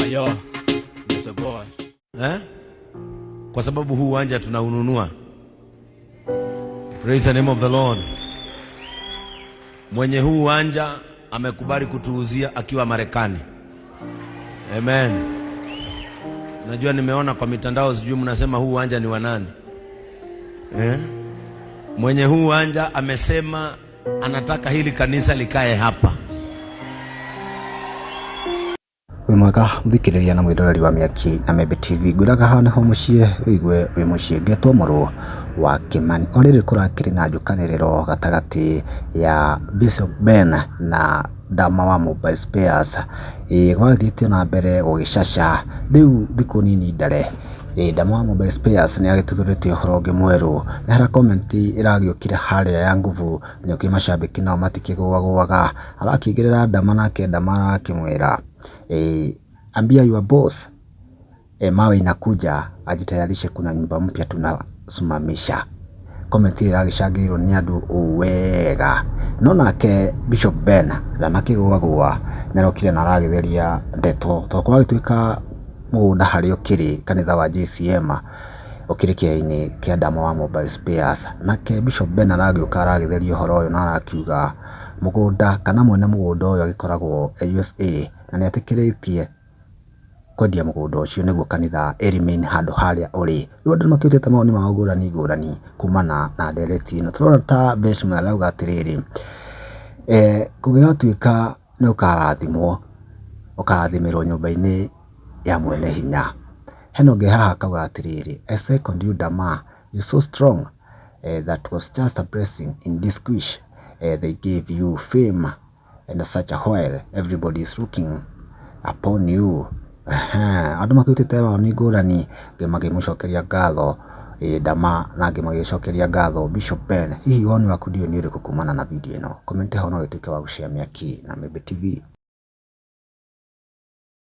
Yo, Mr. Boy. Eh? Kwa sababu huu uwanja tunaununua. Praise the name of the Lord. Mwenye huu uwanja amekubali kutuuzia akiwa Marekani. Amen. Najua nimeona kwa mitandao, sijui mnasema huu uwanja ni wa nani? Eh? Mwenye huu uwanja amesema anataka hili kanisa likae hapa. Wĩ mwega mũthikĩrĩria na mwĩroreri wa Mĩaki na Membe TV. Ngwĩraga haha nĩho mũciĩ wĩigue wĩ mũciĩ. Ngetwo mũrũ wa Kĩmani. O rĩrĩ kũrakĩrĩ na njũkanĩrĩro gatagatĩ ya Bishop Ben na Dama wa Mobile Spares. Ĩĩ gwagĩthiĩte na mbere gũgĩcaca. Rĩu thikũ nini ndare ĩĩ Dama wa Mobile Spares nĩ agĩtuthũrĩtie ũhoro ũngĩ mwerũ. Nĩ harĩa comment ĩragĩũkire harĩa ya nguvu nĩũkĩ mashabiki nao matikĩgũagũaga. Arakĩigĩrĩra Dama nake Dama arakĩmwĩra ĩĩ ambia your boss mawe inakuja ajitayarishe, kuna nyumba mpya tunasimamisha. Comment ĩrĩa ĩragĩcangĩrwo nĩ andũ ũũ wega. No nake Bishop Ben ndanakĩgũagũa nĩarokire na aragĩtheria ndeto tondũ kũragĩtuĩka mũgũnda harĩa ũkĩrĩ kanitha wa JCM ũkĩrĩ kĩea-inĩ kĩa Dama wa Mobile Spares. Nake Bishop Ben aragĩũka aragĩtheria ũhoro ũyũ na arakiuga mũgũnda kana mwene mũgũnda ũyũ agĩkoragwo e USA na nĩetĩkĩrĩtie kwendia mũgũnda ũcio nĩguo kanitha ĩ remain handũ harĩa ũrĩ. Rĩu andũ nĩmakĩrutĩte mawoni mao ngũrani ngũrani kumana na ndereti ĩno. Tũrona ta Beshma arauga atĩrĩrĩ, kũngĩgatuĩka nĩ ũkarathimwo, ũkarathimĩrwo nyũmba-inĩ ya mwene hinya. Hena ũngĩ haha akauga atĩrĩrĩ, I second you Dama, you so strong. That was just a blessing in this wish. They gave you fame and such a while everybody is looking upon you. Andũ makĩrutĩte mawoni ngũrani, angĩ makĩmũcokeria ngatho Dama na angĩ magĩcokeria ngatho Bishop Ben. Hihi woni waku ndiũĩ nĩ ũrĩkũ kumana na video ĩno? Comment hau na ũgĩtuĩke wa gũshare Mĩaki na Membe TV.